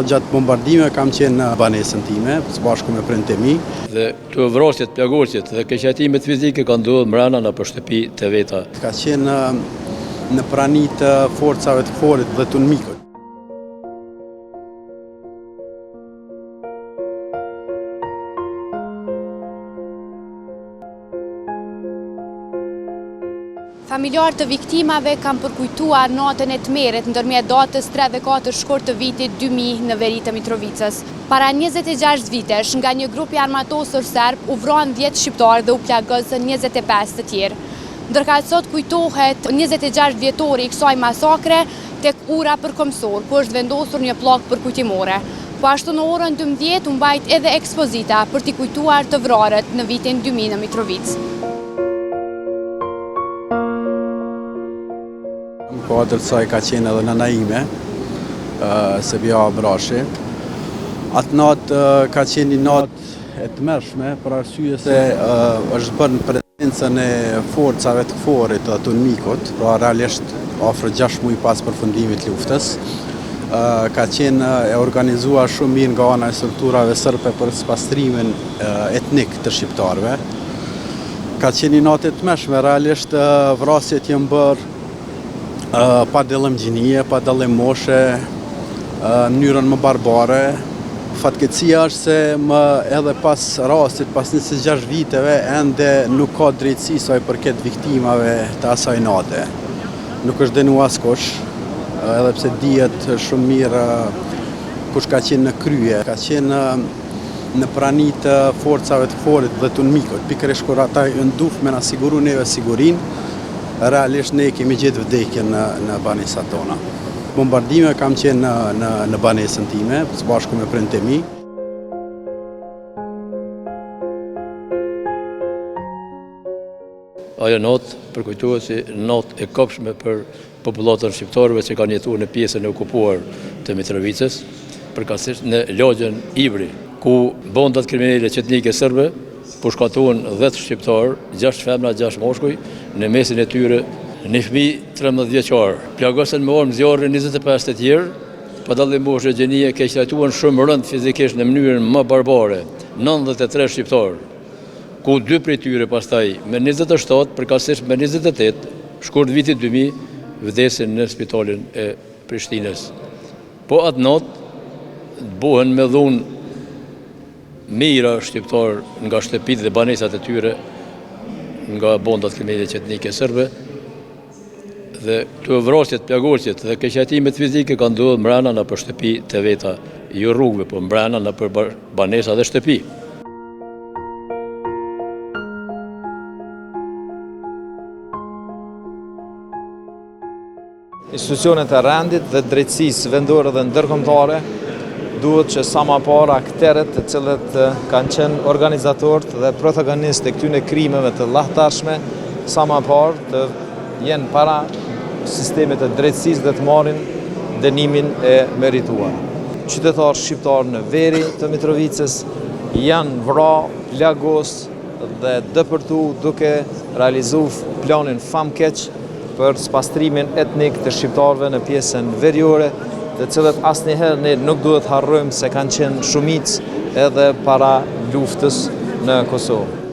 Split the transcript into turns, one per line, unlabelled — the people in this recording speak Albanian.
Gjatë bombardimeve kam qenë në banesën time, së bashku me prindët e mi.
Dhe këto vrasjet, plagosjet dhe keqtrajtimet fizike kanë ndodhur mbrenda nëpër shtëpi të veta.
Ka qenë në prani të forcave të KFOR-it dhe të UNMIK-ut.
Familjarë të viktimave kanë përkujtuar natën e tmerrit ndërmjet datës 3 dhe 4 shkurt të vitit 2000 në veri të Mitrovicës. Para 26 vitesh, nga një grup i armatosur serb u vranë 10 shqiptarë dhe u plagosën 25 të tjerë. Ndërkaq sot kujtohet 26 vjetori i kësaj masakre tek ura për Komsor, ku është vendosur një pllakë përkujtimore. Po ashtu në orën 12 u mbajt edhe ekspozita për t'i kujtuar të vrarët në vitin 2000 në Mitrovicë.
Në kuadër të saj ka qenë edhe nëna ime, Sebia Abrashi. Atë natë ka qenë një natë e tmerrshme, për arsye se është bërë në prezencën e forcave të KFOR-it dhe të UNMIK-ut, pra realisht afro 6 muaj pas përfundimit të luftës. Ka qenë e organizuar shumë mirë nga ana e strukturave serbe për spastrimin etnik të shqiptarëve. Ka qenë një natë e tmerrshme, realisht vrasjet janë bërë pa dallim gjinie, pa dallim moshe, në mënyrën më barbare. Fatkeqësia është se më edhe pas rastit, pas 26 viteve, ende nuk ka drejtësi sa i përket viktimave të asaj nate. Nuk është dënu askush, edhe pse dihet shumë mirë kush ka qenë në krye. Ka qenë në prani të forcave të KFOR-it dhe të UNMIK-ut, pikërisht kur ata janë dufë me na siguru neve sigurinë, realisht ne kemi gjetë vdekjen në, në banesat tona. Bombardime kam qenë në, në, në banesën time, së bashku me prindët e mi.
Ajo natë përkujtohet si natë e kobshme për popullatën shqiptarëve që kanë jetuar në pjesën e okupuar të Mitrovicës, përkatësisht në lagjen Ibri, ku bandat kriminale çetnike serbe pushkatuan 10 shqiptarë, 6 femra, 6 moshkuj, në mesin e tyre një fëmijë 13 vjeçar. Plagosën me armë zjarri 25 të tjerë, pa dallim moshe gjinie, keqtrajtuan shumë rëndë fizikisht në mënyrën më barbare, 93 shqiptarë. ku dy prej tyre pastaj me 27, përkatësisht me 28, shkurt vitit 2000, vdesin në spitalin e Prishtinës. Po atë natë, dëbohen me dhunë mijëra shqiptarë nga shtëpitë dhe banesat e tyre nga bandat kriminale çetnike serbe, Dhe këto vrasjet, plagosjet dhe keqtrajtimet fizike kanë ndodhur mbrenda nëpër shtëpi të veta, jo rrugëve, po mbrenda nëpër banesa dhe shtëpi.
Institucionet e rendit dhe drejtësisë vendore dhe ndërkombëtare duhet që sa ma parë akterët të cilët kanë qenë organizatorët dhe protagonistë e këtyne krimeve të llahtarshme, sa ma parë të jenë para sistemit të drejtësisë dhe të marrin dënimin e merituar. Qytetarë shqiptarë në veri të Mitrovicës janë vra, plagos dhe depërtu duke realizu planin famkeq për spastrimin etnik të shqiptarëve në pjesën veriore, të cilët asnjëherë ne nuk duhet harrojmë se kanë qenë shumicë edhe para luftës në Kosovë.